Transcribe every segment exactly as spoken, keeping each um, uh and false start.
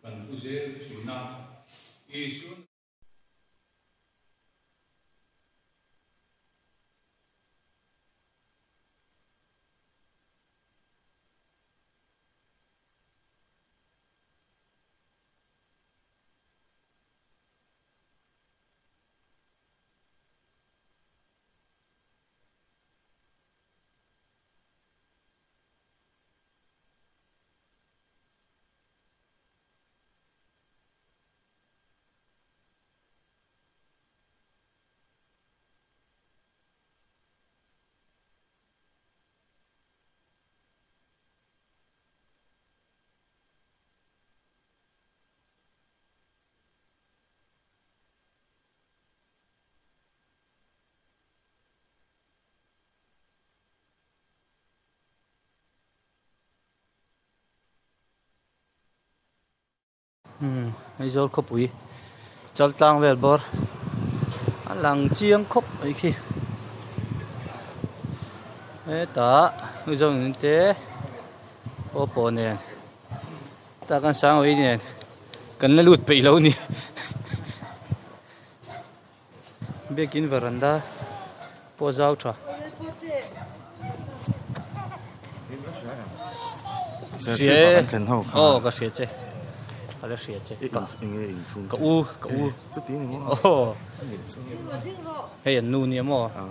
kan pu zel ṭhin a. Isu Hmm, Aizawl khawpui. Chaltlang vel bawr. A lang chiang khawp ei khi. E ta, Aizawl in te. Pawpaw nen. Ta kan sang ei nen. Kan la lut pei lo ni. Biakin veranda pawh zau ṭha. Sir, hria. Chu kan thlen ho kha. Oh, ka hria che. Ka la hria che. I in, i nge in chung. Ka u, ka u. Chu ti ni maw? Oh. Hei an nu ni maw? Ah.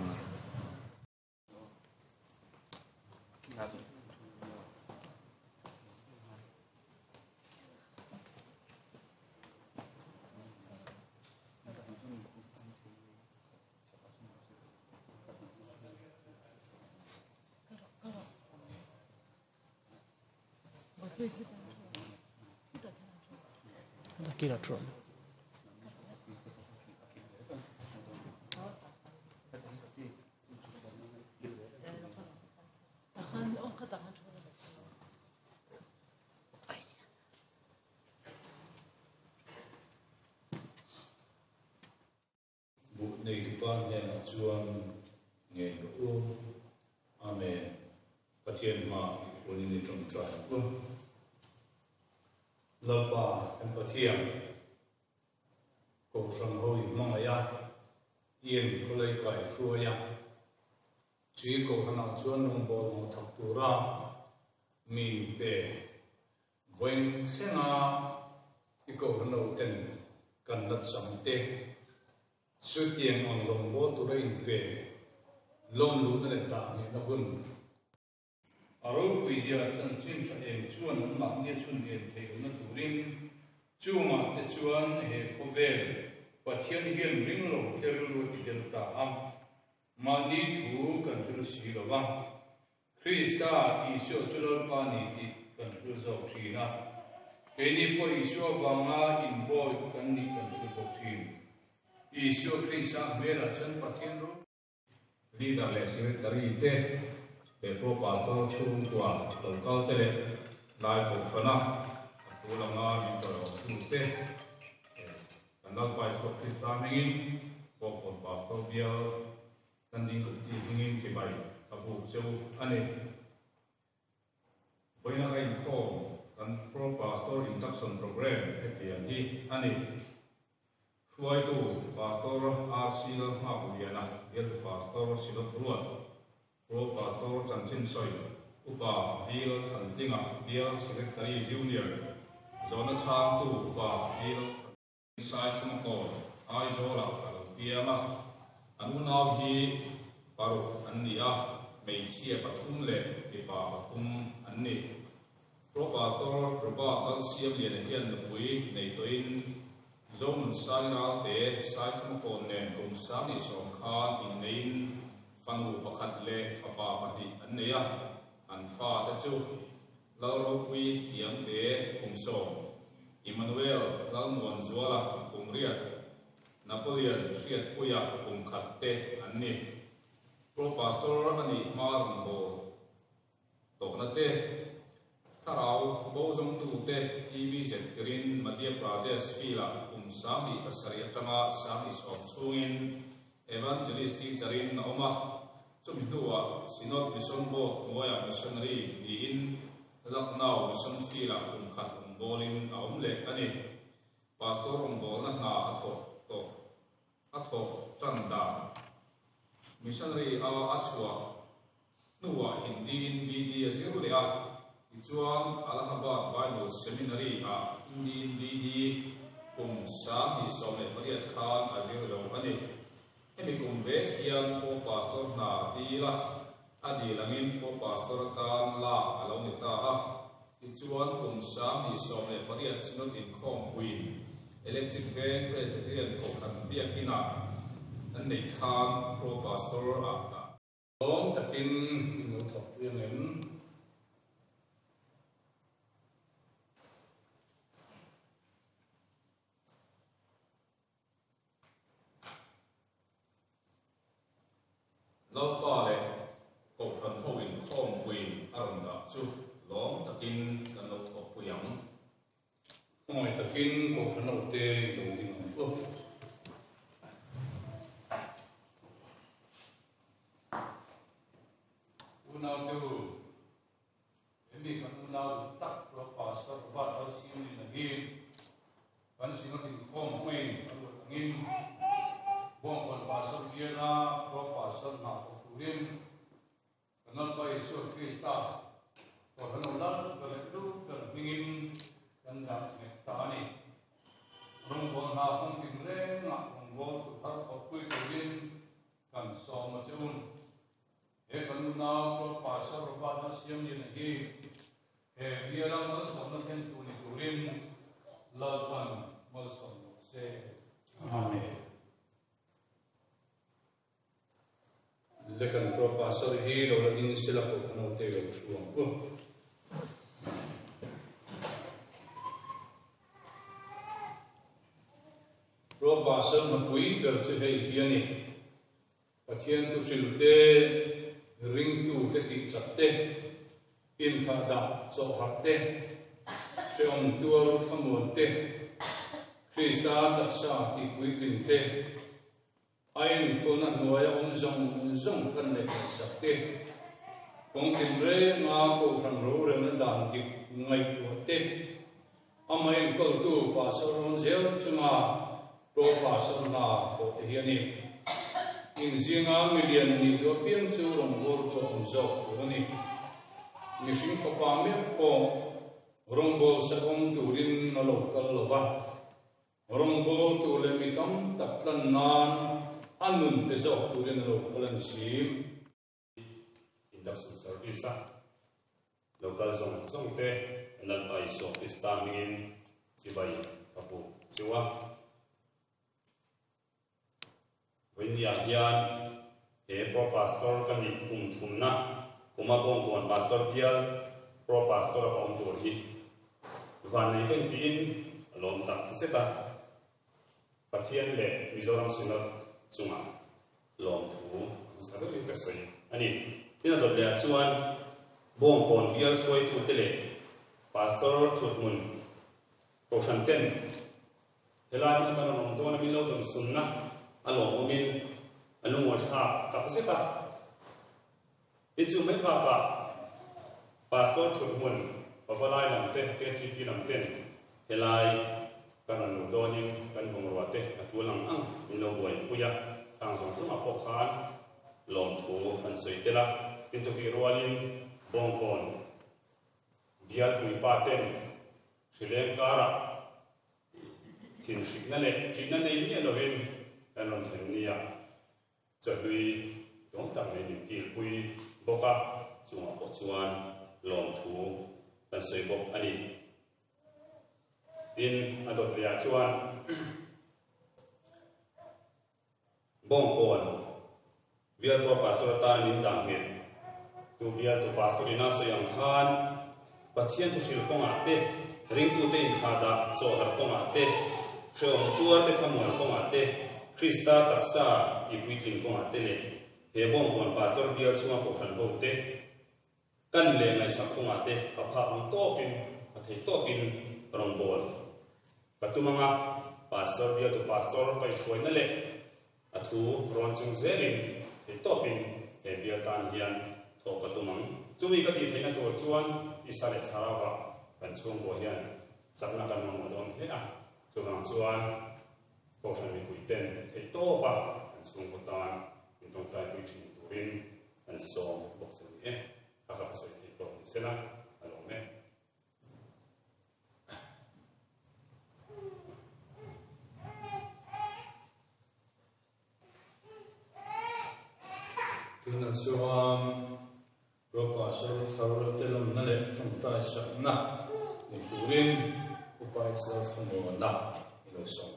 Buh neitupa hnenah chuan ngen rawh u. Amen. Pathian hma punin i ṭawngṭai u. Lalpa, kan Pathian, kohhran ho i hmangaih a, i enkawl a, i kaihruai a. Chu kohhranah chuan rawngbawl hmu thak tura min pe vawiin thlenga i kohhran ho ten kan la chang te. Chutiang ang rawngbawl tura inpe, lawmlutna leh dah hnehna hun. A ropui zia chanchin ṭha eng chuan an mahni chhun en thei awmna turin, chungah te chuan he khawvel Pathian hian ring lo te rilru a ti del ta a. Mahni thu kan hril si lo va. Krista Isua chu Lalpa ni tih kan hril zawk ṭhin a. Keini pawh Isua vanga inbawi kan nih kan hril bawk ṭhin. Isua Krista hmelah chuan Pathian ro. Leader leh secretary te, leh pro pastor chhungkua lo kal te leh lai kohhrana a thu langa min tawlh awm tu te, kan Lalpa Isua Krista hmingin, Bawkhawn Pastor Bial, kan ding committee hmingin chibai ka buk cheu a ni. Vawiina ka inkhawm kan Pro Pastor Induction Program hetiang hi a ni. Hruaitu Pastor R C Lalhmapuiana, Bialtu Pastor Silawt Ruat, Pro Pastor Chanchinsawi, Upa Bial Thantlinga, Bial Secretary Junior, zawhna chhangtu Upa Bial Saikuma Kawn, Aizawlah a lo piang a. An unau hi paruk an ni a, hmeichhia pathum leh mipa pathum an ni. Pro Pastor Robert Lalsiamliana hian nupui nei tawhin Zonunsai Ralte, Saikuma Kawn nen kum sang hnih sawm khan inneiin fanu pakhat leh fapa pahnih an nei a. An fate chu Lalropui Thiamte kum sawm, Emmanuel Lalmuanzuala kum riat, Napoleon Hriatpuia kum khat te an ni. Pro Pastor a nih hma rawngbawlna te, thlarau bo zawngtute T B Z tirin Madhya Pradesh field-a kum sang hnih pasarih aṭanga sang hnih sawm chhungin evangelist teacher-in a awm a. Chumi hnuah Synod Mission Board hnuaiah missionary niin Lucknow Mission Field-a kum khat kum bawlin a awm leh a ni. Pastor rawngbawlna hna a thawk tawh, a thawk ṭan dan, missionary-a a chhuah hnuah Hindi-in B D a zir leh a. Tichuan Allahabad Bible Seminary-ah Hindi-in B D kum sang hnih sawm leh pariat khan a zir zo a ni. Hemi kum vek hian Pro Pastor hna ti la, a dil angin Pro Pastor atan lak a lo ni ta a. Tichuan kum sang hnih sawm leh pariat Synod inkhawmpuiin Electric Veng Presbyterian Kohhran biak inah an nei khan Pro Pastor a ta. Lawm takin in lo thawk ṭan ang em? Lalpa leh Kohhran ho inkhawmpuiin a rawn dah chu lawm takin kan lo thawkpui ang. Khawngaih takin Kohhran ho te in lo ding ang u. Unau te u, hemi kan unau tak Pro Pastor Robert Lalsiamliana hi kan Synod inkhawmpuiin a ruat angin, Bawngkawn Pastor biala Pro Pastor hna thawk turin kan Lalpa Isua Krista, Kohhran ho lal, kan leh lu kan hmingin kan dah mek ta a ni. Rawngbawlna hmang tinrengah rawngbawltu har thawkpui turin kan sawm a che u. He kan unau Pro Pastor Robert Lalsiamliana hi he biala malsawmna thlentu ni turin Lalpan malsawm rawh se. Amen. Le kan Pro Pastor hi lo la ding sela, Kohhran ho te lo thu ang u. Pro Pastor hmapui ber chu hei hi a ni. Pathian thu hrilte, ringtute, tihchakte, inhradah chawharte, hreawm tuar thlamuante, Krista taksa tihpuitlingte, a enkawlna hnuaia awm zawng zawng kan leh ngaihsakte, kawng tinrenga Kohhran rorelna dan dik ngaihtuahte, ama enkawltu Pastor rawn zel chunga Pro Pastor hna thawkte hi a ni. Inzinga milian nih duh apiang chu rawngbawltu a awm zawk tur a ni. Mihring fapa mek pawh rawngbawl sak awm turin a lo kal lo va. Rawngbawltu leh mi tam tak tlan nan a nun pe zawk turin a lo kal a ni si. Induction service-a lo kal zawng zawngte kan Lalpa Isua Krista hmingin chibai ka buk cheu a. Vawiinah hian he Pro Pastor kan nih kum thumna, kuma Bawngkawn Pastor bial Pro Pastor a ka awm tur hi vannei ka intiin a lawm tak zet a. Pathian leh Mizoram Synod chunga lawmthu hmasa berin ka sawi a ni. Tin, a dawt leh chuan Bawngkawn bial hruaitute leh Pastor thut hmun Kohhran ten helai hmuna kan rawn awm dawn a, min lo dawn sunna a lawmawmin a lungawi thlak tak zet a. Tin, chu mai bakah Pastor thut hmun Pavalai lam te, K T P lam ten helai kan rawn lo dawnin kan bungrua te a tul ang ang min lo buaipui a, khang zawng zawngah pawh khan lawmthu kan sawi tel a. Tin, chutih rualin Bawngkawn bialpui pa ten hri leng karah thinhritna leh ṭihna nei miah lovin kan rawn thlen nia, chawhlui tawm tak mai min kilpui bawk a, chungah pawh chuan lawmthu kan sawi bawk a ni. Tin, a dawt leh chuan Bawngkawn bial Pro Pastor atan min dah nghet. Tu bial tu Pastor-in a sawi ang khan, Pathian thu hril kawngah te, ringtute inhradah chawhar kawngah te, hreawm tuarte thlamuan kawngah te, Krista taksa tihpuitlin kawngah te leh he Bawngkawn Pastor bial chhunga Kohhran ho te kan leh ngaihsak kawngah te ka phak ang tawkin, ka thei tawkin rawngbawl ka tum ang a, Pastor bial tu Pastor vaihruaina leh a thu rawn chung zelin thei tawkin he bial tan hian thawh ka tum ang. Chumi ka tih theihna tur chuan tisa leh thlarauva kan chhungkaw hian chakna kan hmang dawn hle a. Chuvang chuan kohhran mipui ten thei tawpa kan chhungkaw tan min ṭawngṭaipui ṭhin turin kan sawm bawk chu ni e. Kha kha ka sawi thei tawk ni sela, a lawm e. Tuna chuan Ropastor Thar te lawmna leh ṭawngṭai sakna ni turin Upa Israel Thanawna i lo sawm.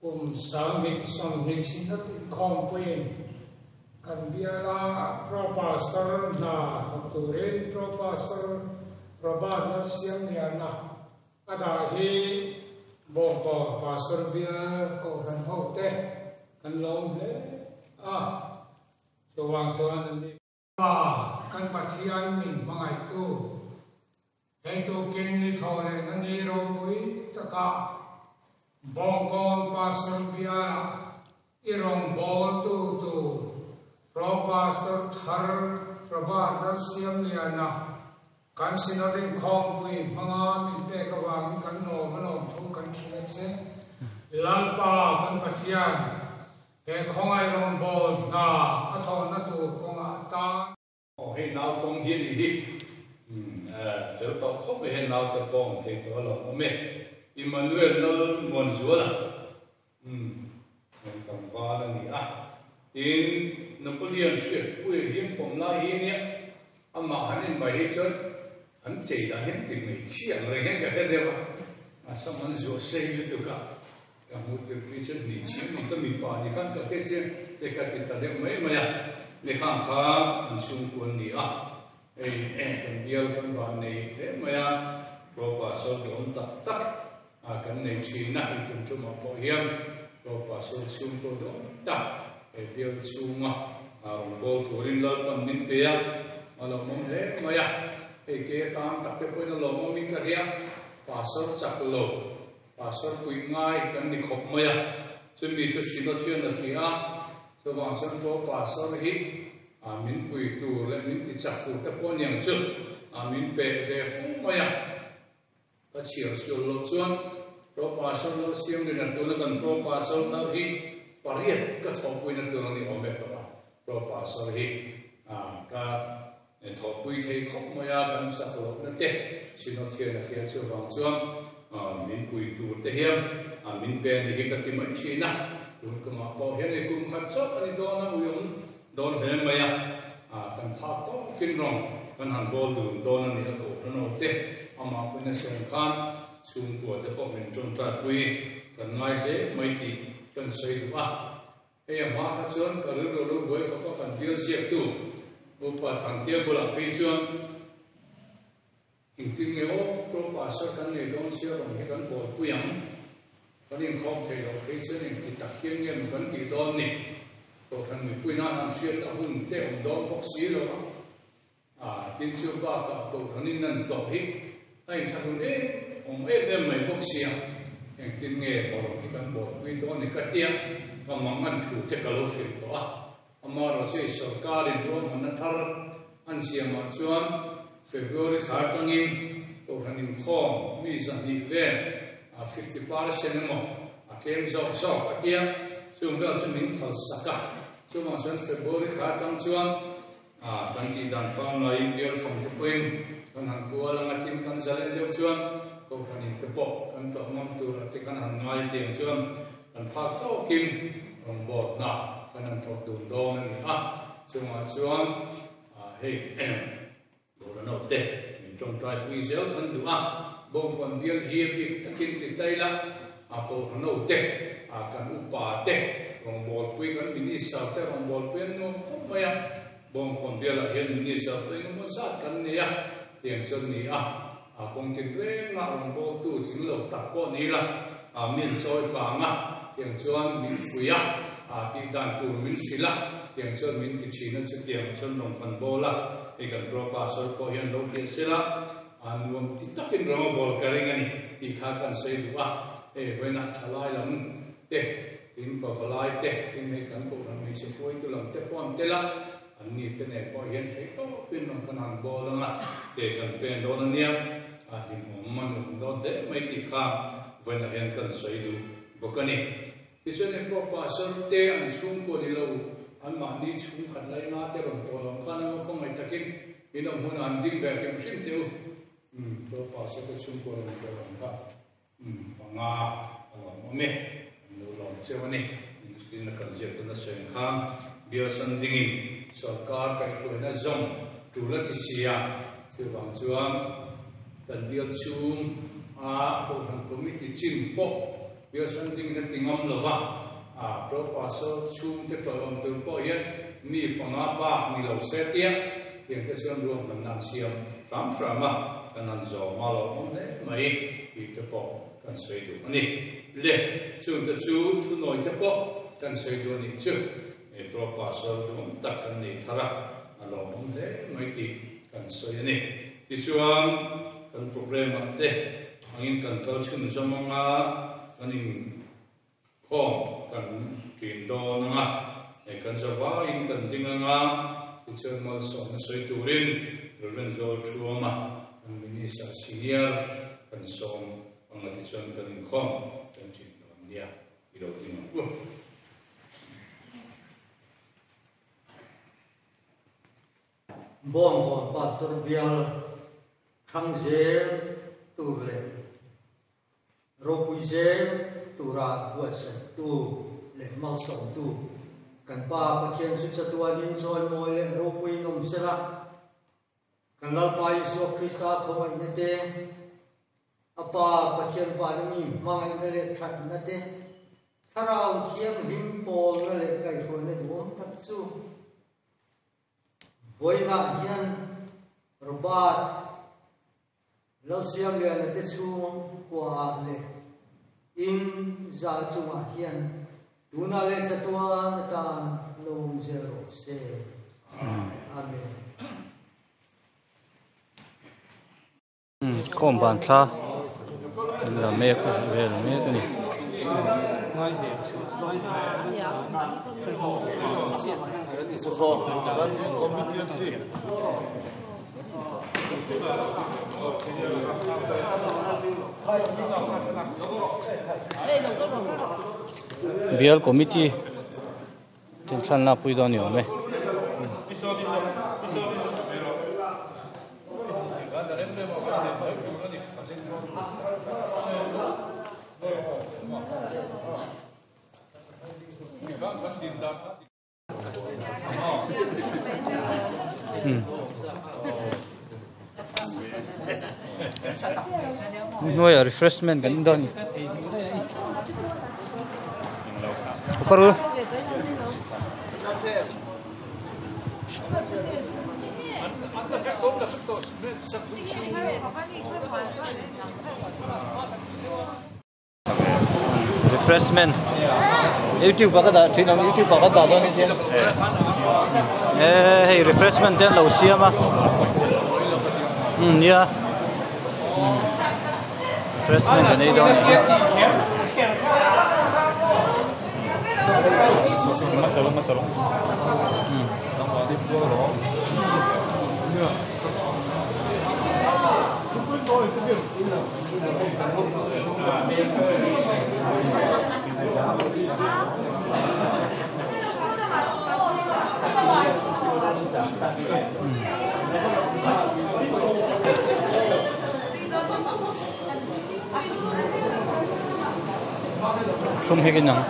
Kum sanghnih sawmhnih sinat inkhawmpuiin kan biala Pro Pastor hna thawk turin Pro Pastor Robert Lalsiamliana a dah hi Bawngkawn Pastor bial kohhran ho te kan lawm hle a. Chuvang chuan an ni a, kan Pathian min hmangaihtu, hei tukin ni thaw leh na ni ropui taka Bawngkawn Pastor biala i rawngbawltu tu Pro Pastor Thar Robert Lalsiamliana kan Synod inkhawmpui hmanga min pek avangin kan lawm a lawmthu kan hril a che. Lalpa kan Pathian, he khawngai rawngbawlna a thawhna tur kawngah tan. Aw, hei nau kawng hi a ni hi. Hmm, eh, fel tawh khawp mai, hei naute pawh thei tawh a lawm awm e. Emmanuel Lalmuanzuala. Hmm, kan tlangval a ni a. Tin, Napoleon Swiat pui hlim pawm lai hi nia. Amah han inbai hi chuan, an chei dan hian ti mai chiang reng hian ka hre deuh a. A sam an zuah sei lutuk a. Ka hmuh tirpui chuan ni chiang ni ka mipa ni khan ka hre chiang te ka ti ta deuh mai mai a. Ni khang kha an chhungkua an ni a. Hei, kan bial kan vannei hle mai a. Ropastor dawm tak tak a kan nei ṭhin a, hei tun ṭumah pawh hian Ropastor chhungkaw dawm tak he bial chhunga, a, rawngbawltu rin Lalpan min pe a, a lawmawm hle mai a. Hei ke tan tak te pawhin a lawmawmin ka hria, Pastor chak lo, Pastor pui ngai kan ni khawp mai a. Chumi chu Synod hian a hria a, chuvang chuan Pro Pastor hi, a, min pui tur leh min tichak tur te pawh niang chu, a, min pe ve fo mai a. Ka chhiar sual loh chuan Pro Pastor Lalsiamliana tuna kan Pro Pastor Thar hi pariat ka thawhpuina tur a ni awm e tawh a. Pro Pastor hi, a, ka, e, thawhpui thei khawp mai a, kan chak lohna te Synod hian a hria chu vang chuan, a, min pui tur te hian, a, min pe a ni hi ka ti mai ṭhin a. Tun kumah pawh hian ei kum khat chauh a ni dawn a, uiawm dawn hle mai a, a, kan phak tawkin rawng kan han bawl dun dawn a ni a, kohhran ho te, amah pawhin a sawi khan chhungkua te pawh min ṭawngṭaipui kan ngai hle mai tih kan sawi duh a. Hei a hma kha chuan ka rilru lo buai khawpa kan bial ziaktu Upa Thangtial bulah phei chuan, Engtin nge aw, Pro Pastor kan nei dawn si a, rawng hi kan bawlpui ang. Kan inkhawm thei lo phei chuan engti tak hian nge maw kan tih dawn ni? Kohhran mipuiin an hriatna hun te awm dawn bawk si lo a. A, tin chu bakah kohhranin an tlawh hi a inthlahrun em awm em em mai bawk si a. Engtin nge maw rawng hi kan bawlpui dawn ni ka tia, ka mangan thu te ka lo hrilh tawh a. Amaherawhchu sawrkarin ruahmanna thar an siamah chuan February thla aṭangin kohhran inkhawm mi zahnih vel, a, fifty percent emaw a tlem zawk zawk a tia, chung vel chu min phalsak a. Chuvang chuan February thla aṭang chuan, a, kan tih dan pang laiin bial fawng te pawhin kan han kual ang a, tin kan zalen deuh chuan kohhranin te pawh kan tlawh ngam tur a te kan han ngai tiang chuan kan phak tawkin rawngbawlna kan han thawk dun dawn a ni a. Chungah chuan, a, hei, kohhran ho te min ṭawngṭaipui zel kan duh a. Bawngkawn bial hi a bik takin ti ta ila, a, kohhran ho te, a, kan upa te rawngbawlpui, kan minister te rawngbawlpui an nuam khawp mai a. Bawngkawn bialah hian minister pui emaw zat kan nei a, tiang chuan ni a. A, kawng tin renga rawngbawltu tling lo tak pawh ni ila, a, min chawi kang a, tiang chuan min fuih a, a, tih dan tur min hrilh a, tiang chuan min ti ṭhin a, chutiang chuan rawng kan bawl a. Hei kan Pro Pastor pawh hian lo hriat sela, a, nuam ti takin rawng a bawl ka ring a ni tih kha kan sawi duh a. Hei vawiinah ṭhalai lam te, tin pavalai te, tin hei kan kohhran hmeichhe hruaitu lam te pawh an tel a. Anni te nen pawh hian thei tawpin kan han bawl ang a, te kan pek dawn a nia, a hlim awm a ni awm dawn hle mai tih kha vawiinah hian kan sawi duh bawk a ni. Tichuan, Pro Pastor te an chhungkua ni lo, anmahni chhung khat laia te rawn tawlh awm khan a khawngaih takin in awm hunah an ding ve hrim hrim teh u. Hmm, Pro Pastor te chhungkua rawn tawlh awm kha, hmm, panga a lawm awm e, an lo lawm cheu a ni. Tin, a kan ziak tuna sawi ang khan, bial san dingin sawrkar kaihhruaina zawng tul a ti si a, chuvang chuan kan bial chhunga kohhran committee chin pawh bial san dingin a ti ngam lo va, a, Pro Pastor chhungte tawlh awm tur pawh hian mi panga bak ni lo se tia, tiang te chuan ruahmanna an siam hram hram a, kan han zawm a, lawmawm hle mai tih te pawh kan sawi duh a ni. Le, chungte chu thunawi te pawh kan sawi duh a nih chu. E, Pro Pastor duhawm tak kan nei thar a, a lawmawm hle mai tih kan sawi a ni. Tichuan, kan program-ah te angin kan kal chhun zawm ang a, kan inkhawm kan ṭin dawn ang a, e, kan zavaiin kan ding ang a, tichuan malsawmna sawi turin Reverend Zawlthuama, kan minister senior, kan sawm ang a, tichuan kan inkhawm kan ṭin dawn nia, i lo ding ang u. Bawngkawl Pastor bial ṭhang zel tur leh ropui zel tura buatsaihtu leh malsawmtu kan Pa Pathian chu chatuanin chawimawi leh ropuiin awm sela. Kan Lalpa Isua Krista khawngaihna te, a Pa Pathian vana mi hmangaihna leh ṭhatna te, Thlarau Thianghlim pawlna leh kaihhruaina duhawm tak chu vawiinah hian Robert Lalsiamliana te chhungkuaah leh in zaa chungah hian tunah leh chatuan atan lo awm zel rawh se. Amen. Hmm, khawm ban thla. La mek, vel mek a ni. Bial committee. Tin, thlan la pui dawn ni awm e. Hmm. Hnuaia refreshment kan in dawn. Ukaru. Refreshment. YouTube-ah ka dah ṭhin ang, YouTube-ah ka dah dawn nia. Eh, hei, refreshment te an lo siam a. Hmm, nia. Hmm. Refreshment kan nei dawn nia. Hmm. Thum hi kin ang.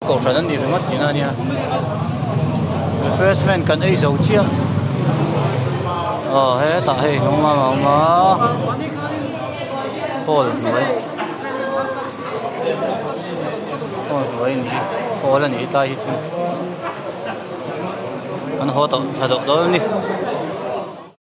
Kohhran an nih ringawt tina nia. Refreshment kan ei zo chiah. Aw, he ta hei, hung ma, ma, ma. Hall hnuai. Hall hnuai ni. Hall a ni ta hi. Kan haw tawh, tha dawk dawn ni.